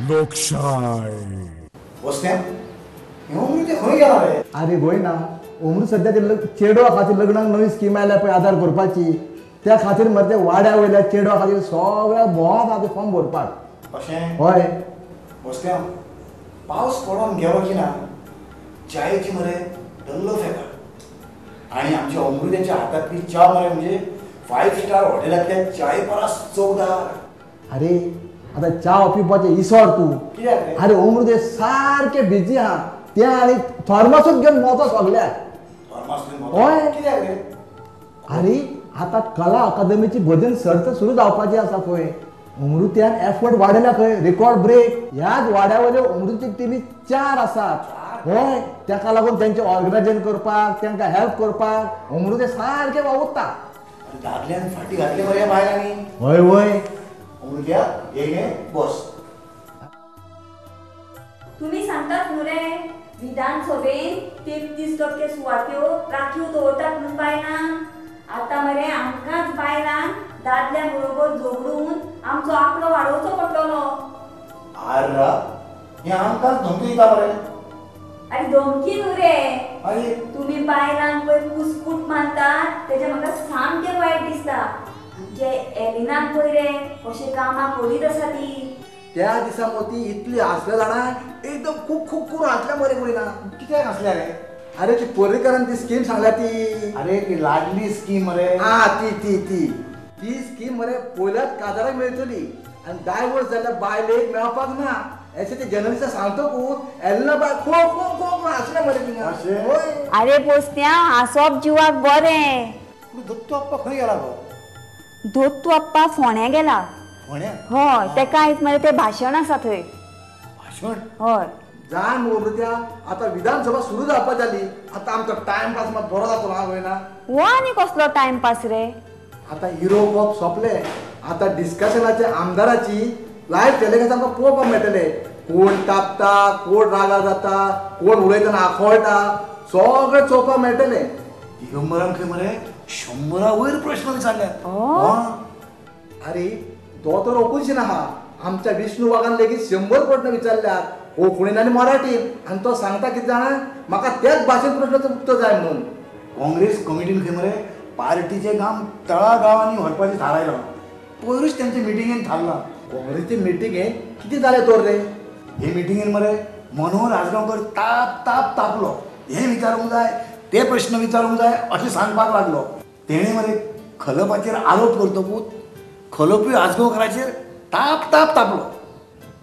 लोकशाय. खंय गेला रे? अरे गोय ना अमृत सध्या चेडवा खातीर लग्नाक नवी स्कीम आयल्या पळय आधार करपाची, त्या खातीर मरे ते वाड्या वयल्या चेडवा खातीर सगळ्या भोंवत आहा ते फॉर्म भरपाक. अशें? हय. बसत्या पावस पडोन गेलो की ना च्यायेची मरे डल्लो फेका आनी आमच्या अमृताच्या हातांतली च्या मरे म्हणजे 5 स्टार हॉटेलांतल्या च्याये परस चवदार. अरे आतां च्या पिवपाचें इसोर तूं. कित्याक? अरे अमृत सारकें बिजी आहा तें आनी थर्मासूच घेवन भोंवता सगल्याक. हय. कित्याक रे? अरे आतां कला अकादमीची भजन सर्त सुरू जावपाची आसा खंय. अमृत्यान एफर्ट वाडयला खंय, रेकॉर्ड ब्रेक. ह्याच वाड्या वयल्यो अमृतची टिमी 4 आसात. हय, ताका लागून तेंचें ऑर्गनायजेशन करपाक, तांकां हेल्प करपाक अमृते सारकें वावुरता. दादल्यान फाटी घातली मरे बायलांनी. हय हय. अमृत्या हे घे बस. तुम्ही सांगतात न्हू रे विधानसभेन 33% सुवात्यो राखीव दवरतात म्हणून बायलांक. आतां मरे आमकांच बायलांक दादल्या बरोबर झगडून आमचो आंकडो वाडोवचो पडटलो. आर्रा हे आमकांच धमकी दिता मरे. अरे धमकी न्हू रे, अरे तुमी बायलांक पळय कुसकूट मानतात तेजें म्हाका सामकें वायट दिसता. आमचे एलिनाक पळय रे कशें कामां करीत आसा ती. त्या दिसा मोती इतली हांसल्या जाणा, एकदम खूब खूब करून हांसल्या मरे गोयना. कित्याक हांसल्या रे? अरे ती पर्रीकरान ती स्कीम सांगल्या ती. अरे ती लाडली स्कीम मरे. हा ती ती ती ती स्कीम मरे पयल्याच काजाराक मेळटली आनी डायवर्स जाल्ल्या बायलेक मेळपाक ना अशें ते जर्नलिस्टा सांगतकूच एलना बाय खो खो खो हांसल्या मरे थिंगा. अरे पोस्त्या हांसप जिवाक बरें. पूण दत्तू आप्पा खंय गेला गो? दत्तू आप्पा फोंड्या गेला. फोंड्या? हय, तेका आयज मरे तें भाशण आसा थंय. भाशण? हय. जाण मगो अमृत्या आतां विधानसभा सुरू जावपा जाली, आतां आमचो टायमपास मात बरो जातलो हा गोयना. हो आनी कसलो टायमपास रे? आतां युरो कप सोंपले, आतां डिस्कशनाचे आमदाराची लायव टेलिकास्ट आमकां पळोवपाक मेळटले. कोण तापता, कोण रागा जाता, कोण उलयतना आखोळटा, सगळें चोवपाक मेळटलें. दिगंबरान खंय मरे 100 वयर प्रश्न विचारल्यात. अरे तो तर ओपोजिशन आहा. आमच्या विष्णू वाघान लेगीत 100 प्रश्न विचारल्यात कोंकणीन आनी मराठीन, आनी तो सांगता कितें जाणा म्हाका त्याच भाशेन प्रश्नाचो उत्तर जाय म्हणून. काँग्रेस कमिटीन खंय मरे पार्टीचें काम तळागाळांनी व्हरपाचें थारायलां. पयरूच तेंचे मिटिंगेन थारलां. काँग्रेसचे मिटिंगेन कितें जालें तर रे? हे मिटिंगेन मरे मनोहर आजगांवकर ताप ताप तापलो. हें विचारूंक जाय, ते प्रश्न विचारूंक जाय अशें सांगपाक लागलो. तेणें मरे खलपाचेर आरोप करतकूच खलपूय आजगांवकराचेर ताप ताप तापलो.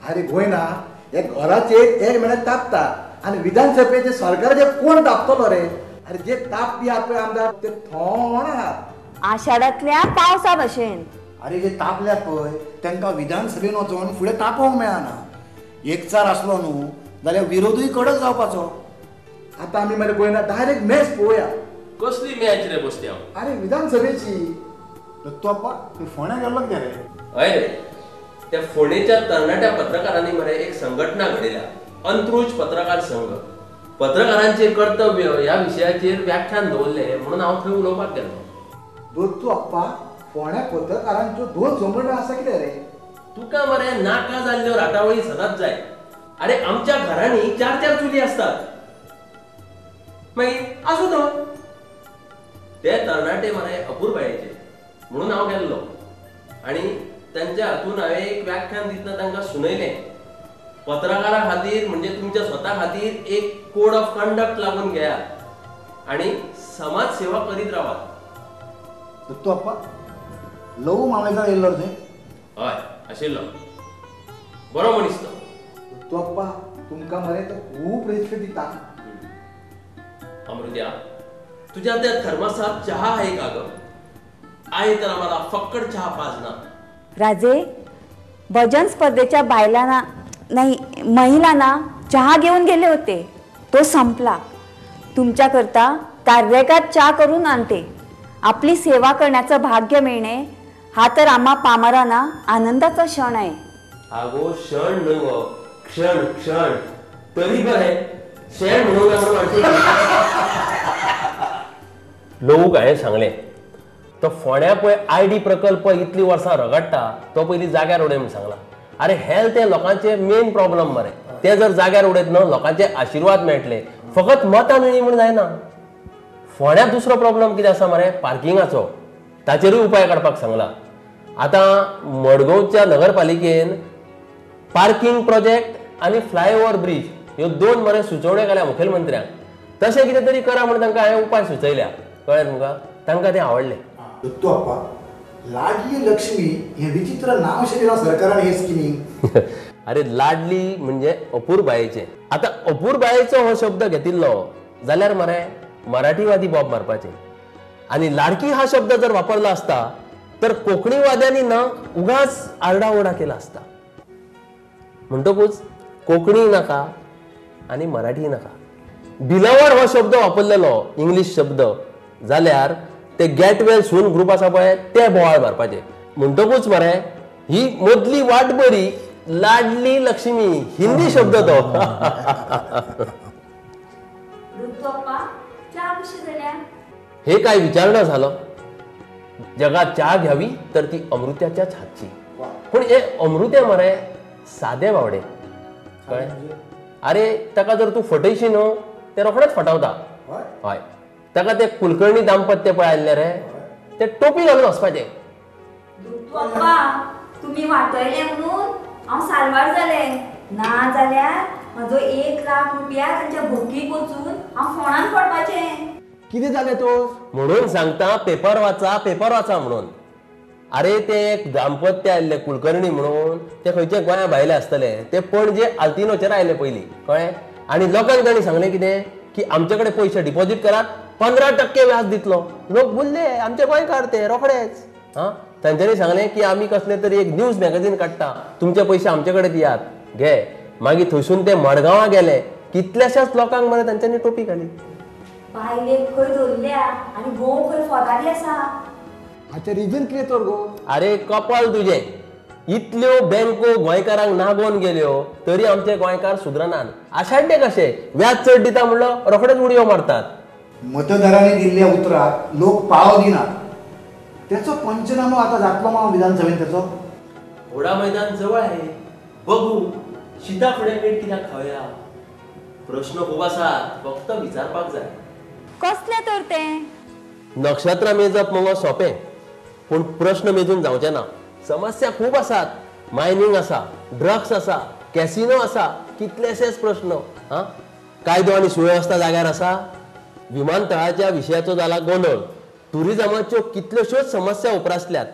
अरे गोयना हे घराचेर एक म्हयन्याक तापता आनी विधानसभेचे सरकाराचेर कोण तापतलो रे? अरे जे तापपी आहात पळय आमदार ते थोंड आहात आषाढांतल्या पावसा भशेन. अरे जे तापल्यात पळय तांकां विधानसभेन वचोन फुडें तापोवंक मेळना. एकचार आसलो न्हू जाल्यार विरोधूय कडक जावपाचो. आतां आमी मरे गोयना डायरेक्ट मॅच पळोवया. कसली मॅच रे बसत्या? अरे विधानसभेची. दत्तू आप्पा तूं फोंड्या गेल्लो कितें रे? हय रे, त्या फोंडेच्या तरणाट्या पत्रकारांनी मरे एक संघटना घडयल्या, अंत्रुज पत्रकार संघ. पत्रकारांचे कर्तव्य ह्या विशयाचेर व्याख्यान दवरलें म्हणून हांव थंय उलोवपाक गेलो. दत्तू आप्पा फोंड्या पत्रकारांच्यो 2 संघटना आसा कितें रे? तुका मरे नाका जाल्ल्यो राटावळी सदांच जाय. अरे आमच्या घरांनी 4-4 चुली आसतात, मागीर आसूं तो. ते तरणाटे मरे अपुरबायेचे म्हणून हांव गेल्लो आनी तांच्या हातून हांवें एक व्याख्यान दितना तांकां सुणयलें, पत्रकारा खातीर म्हणजे तुमच्या स्वता खातीर एक कोड ऑफ कंडक्ट लागून घेयात आनी समाज सेवा करीत रावात. दत्तू आप्पा लवू मामलेदार येयल्लो थंय? हय आशिल्लो, बरो मनीस तो. दत्तू आप्पा तुमकां मरे तो खूब रेस्पेक्ट दिता. अमृत्या तुझ्या त्या थर्मासात चहा आहे का ग? आहे तर आम्हाला फक्कड चहा पाजणार. राजे भजन स्पर्धेच्या बायलांना नाही महिलांना चहा घेऊन गेले होते, तो संपला. तुमच्याकरता कार्यकात चहा करून आणते. आपली सेवा करण्याचं भाग्य मिळणे हा तर आम्हा पामरांना आनंदाचा क्षण आहे. अगो क्षण न्हय गो, क्षण क्षण तरी बरें शेण म्हणून वाटतं. लोक हांवें सांगलें तो फोंड्या पळय I D प्रकल्प इतली वर्सां रगडटा तो पयलीं जाग्यार उडय म्हूण सांगला. अरे हेल्थ हे लोकांचे मेन प्रॉब्लम मरे, ते जर जाग्यार उडयत न्हू लोकांचे आशिर्वाद मेळटले, फकत मतां मेळ्ळी म्हूण जायना. फोंड्या दुसरो प्रॉब्लम कितें आसा मरे, पार्किंगाचो, ताचेरूय उपाय काडपाक सांगला. आतां मडगांवच्या नगरपालिकेन पार्किंग प्रोजेक्ट आनी फ्लायओव्हर ब्रीज ह्यो दोन मरे सुचोवण्यो केल्या मुखेलमंत्र्यांक, तशें कितें तरी करा म्हूण तांकां हांवें उपाय सुचयल्या. कळ्ळें तुमकां? तांकां तें आवडलें. दत्तू आप्पा, लाडली लक्ष्मी हें विचित्र नांव शें दिलां सरकारान हे स्किमीक. अरे लाडली म्हणजे अपुरबायेचें. आतां अपुरबायेचो हो शब्द घेतिल्लो जाल्यार मरे मराठीवादी बॉब मारपाचे, आनी लाडकी हा शब्द जर वापरला आसता तर कोंकणीवाद्यांनी ना उगाच आरडाओरडा केला आसता. म्हणटकूच कोंकणी नाका आनी मराठी नाका. बिलवर हो शब्द वापरलेलो इंग्लीश शब्द जाल्यार ते गेट वेल सून ग्रुप आसा पळय ते बोवाळ मारपाचे. म्हणटकूच मरे ही मदली वाट बरी, लाडली लक्ष्मी हिंदी शब्द तो. हे काय विचारणा झालं, जगात च्या घ्यावी तर ती अमृत्याच्याच हातची. पूण हे अमृत्या मरे सादे बावडे, कळ्ळें? अरे ताका जर तूं फटयशी न्हू ते रोखडेच फटावता. हय, ताका ते कुलकर्णी दाम्पत्य पळय आयिल्लें रे, ते टोपी घालून वचपाचें. तुमी वाटयलें म्हणून हांव साल्वार जालें, ना जाल्यार म्हजो 1 लाख रुपया तांच्या भोकीक वचून हांव फोणान पडपाचें. कितें जालें तो? म्हणून सांगता पेपर वाचा, पेपर वाचा म्हणून. अरे ते एक दाम्पत्य आयिल्ले कुलकर्णी म्हणून, ते खंयचे गोंया भायले आसतले, ते पणजे आल्तिनोचेर आयले पयलीं, कळ्ळें? आनी लोकांक तांणी सांगलें कितें की आमचे कडेन पयशे डिपॉझीट करात, 15% व्याज दितलो. लोक भुलले, आमचे गोंयकार ते रोखडेच. हां, तांच्यांनी सांगलें की आमी कसलें तरी एक न्यूज मॅगझीन काडटा, तुमचे पयशे आमचे कडेन दियात, घे. मागीर थंयसून ते मडगांवां गेले, कितल्याशाच लोकांक मरे तांच्यांनी टोपी घाली. बायलेक खंय धरल्या आनी घोव खंय फरारी आसा. हाचें रिजन कितें तर गो? अरे कपाल तुजें, इतल्यो बँको गोंयकारांक नागोवन गेल्यो तरी आमचे गोंयकार सुदरनात. आशाड्डे कशे व्याज चड दिता म्हणलो रोखडेच उडयो मारतात. मतदारांनी दिल्ल्या उतराक लोक पाळो दिनात, त्याचो पंचनामो आता जातलो माव विधानसभेन. त्याचो घोडा मैदान जवळ आहे, बघू शिता फुडें मीठ कित्याक खावया. प्रश्न खूब आसात, फक्त विचारपाक जाय. कसले तर ते नक्षत्रां मेजप मगो सोंपें, पूण प्रश्न मेजून जावचे ना. समस्या खूब आसात, मायनींग आसा, ड्रग्स आसा, कॅसिनो आसा, कितलेशेच प्रश्न. हां, कायदो आनी सुवेवस्था जाग्यार आसा, विमानतळाच्या विशयाचो जाला गोंदळ, टुरिजमाच्यो कितल्योश्योच समस्या उप्रासल्यात,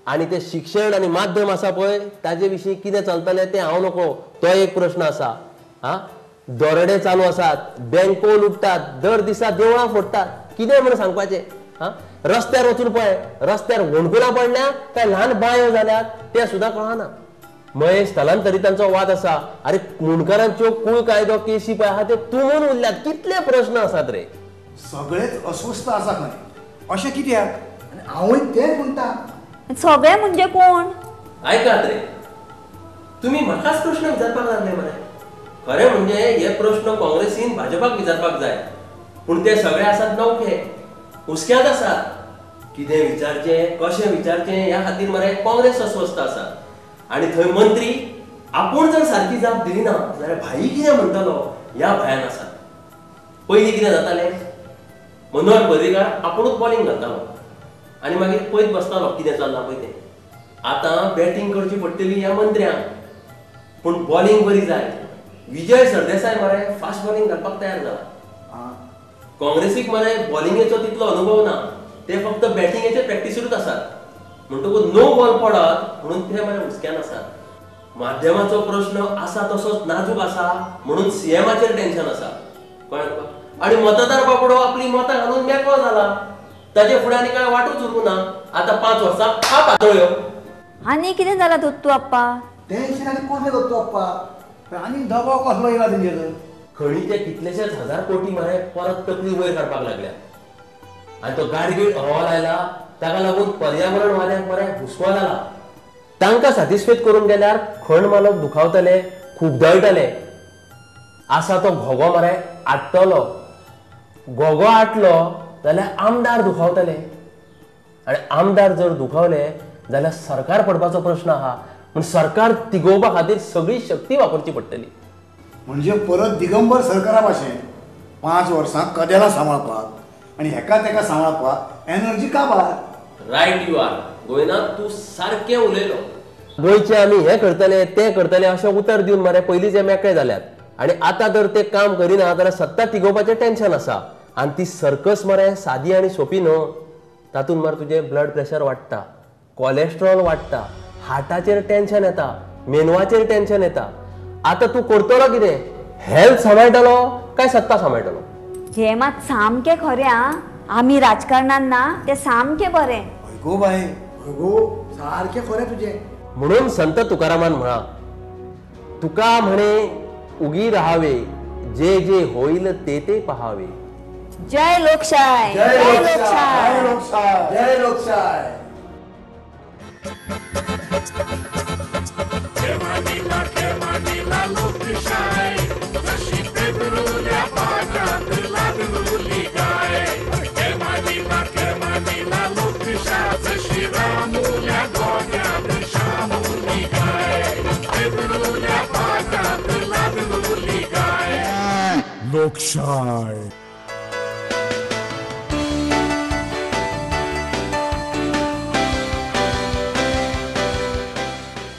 आनी ते शिक्षण आनी माध्यम आसा पळय ताजे विशीं कितें चलतलें तें हांव नको, तो एक प्रश्न आसा. हां, दरोडे चालू आसात, बँको लुटतात, दर दिसा देवळां फोडटात, कितें म्हूण सांगपाचें? हां, रस्त्यार वचून पळय, रस्त्यार होणकुलां पडल्या काय ल्हान बांयो जाल्यात तें सुद्दां कळना. महेश स्थलांतरितांचो वाद आसा, अरे मुंडकारांच्यो कूळ कायदो केशी पळय आहा त्यो तुमून उरल्यात. कितले प्रश्न आसात रे, सगळेच अस्वस्थ आसा खंय. अशें कित्याक? हांवूय तेंच म्हणटा. सगळे म्हणजे कोण? आयकात रे, तुमी म्हाकाच प्रश्न विचारपाक लागले मरे. खरें म्हणजे हे प्रश्न काँग्रेसीन भाजपाक विचारपाक जाय, पूण ते सगळे आसात नवखे, हुस्क्यांत आसात. कितें विचारचें, कशें विचारचें ह्या खातीर मरे काँग्रेस अस्वस्थ आसा. आनी थंय मंत्री आपूण जर सारकी जाप दिली ना जाल्यार भाई कितें म्हणटलो ह्या भंयान आसात. पयलीं कितें जातालें, मनोहर पर्रीकार आपुणूच बॉलिंग घालतालो आनी मागीर पळयत बसतालो कितें चल्लां पळय तें. आतां बॅटींग करची पडटली ह्या मंत्र्यांक, पूण बॉलिंग बरी जाय. विजय सरदेसाय मरे फास्ट बॉलिंग घालपाक तयार जाला. काँग्रेसीक मरे बॉलिंगेचो तितलो अनुभव ना, ते फक्त बॅटिंगेचे प्रॅक्टिसूच आसात. म्हणटकूच नो बॉल पडत म्हणून ते मरे हुस्क्यान आसात. माध्यमाचो प्रश्न आसा तसोच नाजूक आसा म्हणून सीएमाचेर टेन्शन आसा, कळ्ळें तुका? आनी मतदार बाबडो आपली मतां घालून मेकळो जाला, ताजे फुडें आनी कांय वाटूच उरूंक ना. आतां 5 वर्सां खा पातळ्यो. आनी कितें जालां दत्तू आप्पा? टेन्शन आनी कसलें दत्तू आप्पा? आनी दबाव कसलो येयला तेंचेर? खणीचे कितलेशेच हजार कोटी मरे परत तकली वयर काडपाक लागल्या, आनी तो गाडगीळ अहवाल आयला ताका लागून पर्यावरणवाद्यांक मरे हुस्को जाला. तांकां सॅटिस्फायड करूंक गेल्यार खण मालक दुखावतले, खूब दळटले. आसा तो घोगो मरे आट्टलो, घोगो आटलो जाल्यार आमदार दुखावतले, आनी आमदार जर दुखावले जाल्यार सरकार पडपाचो प्रश्न आहा. म्हूण सरकार तिगोवपा खातीर सगळी शक्ती वापरची पडटली. म्हणजे परत दिगंबर सरकारा भाशेन 5 वर्सां कदेलां सांबाळपाक आनी हेका तेका सांबाळपाक एनर्जी काबार. रायट you are गोविंदा, तूं सारकें उलयलो. गोंयचे आमी हें करतले तें करतले अशें उतर दिवन मरे पयलींच हे मेकळे जाल्यात आनी आतां जर ते काम करिना जाल्यार सत्ता तिगोवपाचें टेन्शन आसा. आनी ती सर्कस मरे सादी आनी सोंपी न्हू. तातूंत मरे तुजें ब्लड प्रेशर वाडटा, कॉलेस्ट्रॉल वाडटा, हार्टाचेर टेन्शन येता, मेंदवाचेर टेन्शन येता. आतां तूं करतलो कितें? हेल्थ सांबाळटलो काय सत्ता सांबाळटलो? हें मात सामकें खरें आं, आमी राजकारणान ना तें सामकें बरें. हय गो बाय, हय गो, सारकें खरें तुजें. म्हणून संत तुकारामान म्हळां, तुका म्हणे उगी राहावे, जे जे होईल ते ते पहावे. जय लोकशाय, जय लोकशाय, जय लोकशाय, जय लोकशाय. लोकशाय.